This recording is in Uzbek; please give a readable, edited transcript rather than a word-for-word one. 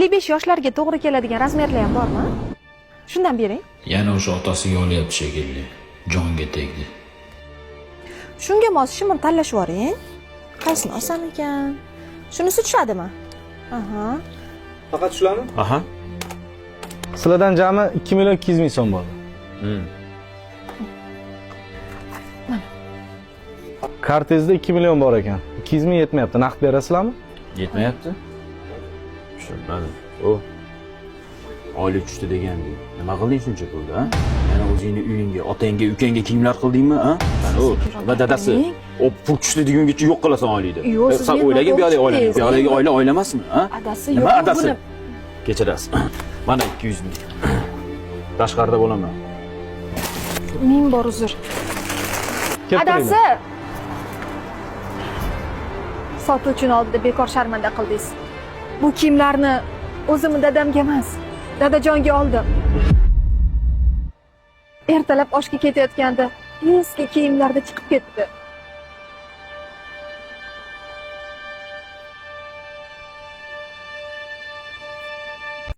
55 yoshlarga to'g'ri keladigan razmerlar ham bormi? Shundan bering. Yana o'sha otasiga olyapti shekilli. Jonga tegdi. Shunga mos shimni tanlashib yuboring. Qaysini olsam ekan? Shunisi tushadimi? Aha. Faqat shularmi? Aha. Sizlardan jami 2 million 200 ming so'm bo'ldi. Kartangizda 2 million bor ekan. 200 ming yetmayapti. Naqd berasizlarmi? Yetmayapti? Tushunmadim. O. Oylik tushdi deganding. Nima qilding shuncha pulda, ha? Yana o'zingni uyingga, otangga, ukangga kiyimlar qildingmi, ha? Mana u va dadasi. O pul tushdi degungacha yo'q qilasan oylikni. Yo'q, E, siz San meni o'ylagin bu yoqdagi noto'g'ri oilani. Bu yoqdagi tushundingiz. oila oila emasmi, ha? Adasi, Nima yo'q, adasi? buni- Kechirasiz. Mana 200 ming. Tashqarida bo'laman. Ming bor uzr. Kelib Adasi. Sotuvchini oldida bekor sharmanda qildingiz. Bu kiyimlarni o'zimni dadamga emas, dadajonga oldim. Ertalab oshga ketayotganda eski kiyimlarda chiqib ketdi.